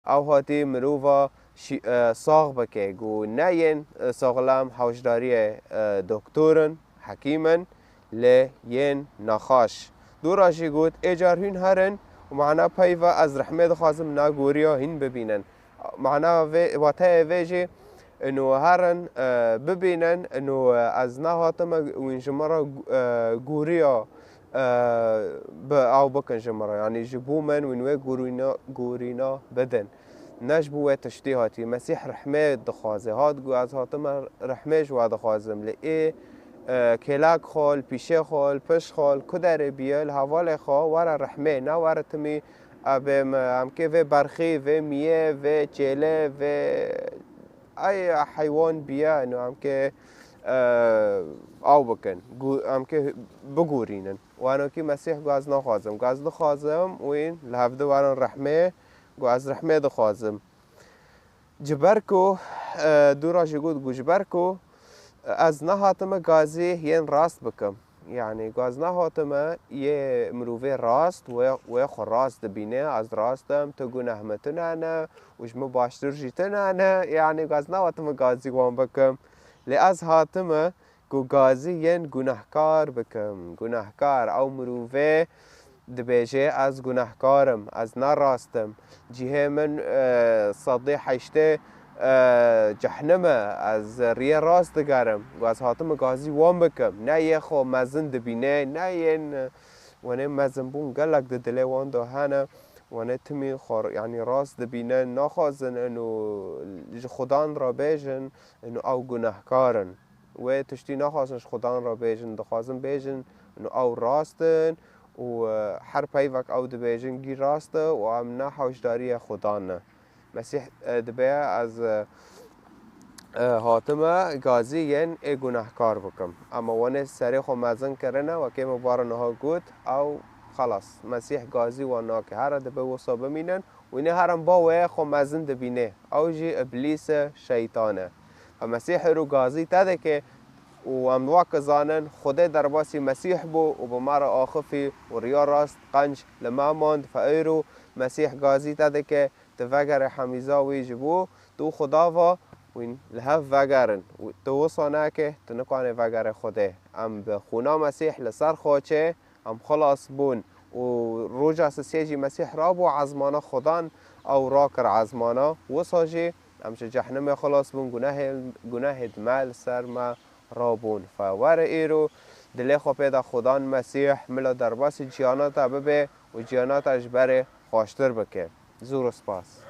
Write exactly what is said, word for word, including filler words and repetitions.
Ew hatî mirova şî-, e, sax bike. Ku ne yên, e, saxlem hewşdariyê, e, doktor in, hekîm in, lê yên nexaş. Dûra jî got, ê car hûn herin û mana peyva ez rehmê dixwazim na goriya hîn bibînin. Mana vê, wateyê vê jî, ino herin, e, bibînin, ino, e, ez nehatime wîn ji min re, e, goriya, e, bi ew bikin ji min re. Yanî ji bo min wîn wê gorîna, gorîna bidin. Ne ji bo wê tiştî hatî. Mesîh rehmê dixwaze. Hat got, ez hatime rehmê ji we dixwazim. Lê ê, e, kêlek xwe, pîşê xwe, pişt xwe, ku derê biye, li hevalê xwe, were rehmê, ne were timî, ebê me, em kê vê berxî, vê miyê, vê çêlê, vê ay heywan biye, ino em kê, e, ew bikin. Gu-, em kê bigorînin. Wano kî Mesîh got, ez naxwazim. Got, ez dixwazim, wîn li hevdi werin rehmê, got, ez rehmê dixwazim. Ji ber ku, e, dûra jî got, got, ji ber ku, e, ez nehatime gazî yên rast bikim. Yanî, got, ez nehatime yê mirovê rast, wê, wê xwe rast dibîne, ez rast im, tu guneh min tune ne, û ji min baştir jî tune ne. Yanî, got, ez nehatime gazî wan bikim. Lê ez hatime ku gazî yên gunehkar bikim. Gunehkar, ew mirovê dibêje, ez gunehkar im, ez ne rast im. Cihê min, e, sedê heştê, e, cehnim e, ez riyê rast digerim. Got, ez hatime gazî wan bikim. Ne yê xwe mezin dibîne, ne yên, e, wenê mezinbûn gelek di dilê wan de hene. Wenê timî xwe, yanî rast dibîne, naxwazin ino ji Xudan re bêjin, ino ew gunehkar in. Wê tiştî naxwazin ji Xudan re bêjin, dixwazin bêjin, ino ew rast in û, e, her peyvek ew dibêjin gî rast e û em ne hewşdariyê Xudan ne. Mesîh, e, dibe ez, e, e, hatime gazî yên ê gunehkar bikim. Ema wenê serê xwe mezin kirine, wekê me bara niha got, ew xelas, Mesîh gazî wan nake. Here dibe wisa bimînin, wînê herin ba wê xwe mezin dibîne. Ew jî Îblîs e, şeytan e. Fe Mesîh îro gazî te dike û em weke zanin, Xwedê derbasî Mesîh bû û bi me re axifî û riya rast qenc li me mand. Fe îro Mesîh gazî te dike, tu vegerê hemîza wî ji bo tu Xuda ve wîn li hev vegerin. Tu wisa neke, tu nikanê vegerê Xwedê. Em bi xûna Mesîh li ser xaçê, em xilas bûn û roja sisê jî Mesîh rabû ezmana Xudan, ew rakir ezmana. Wisa jî em ji cehnimê xilas bûn, gunehê, gunehê di me li ser me rabûn. Fe were îro dilê xwe pê de Xudan Mesîh, mila derbasî ciyana te bibe û ciyana te ji berê xweştir bike. Zûr spas.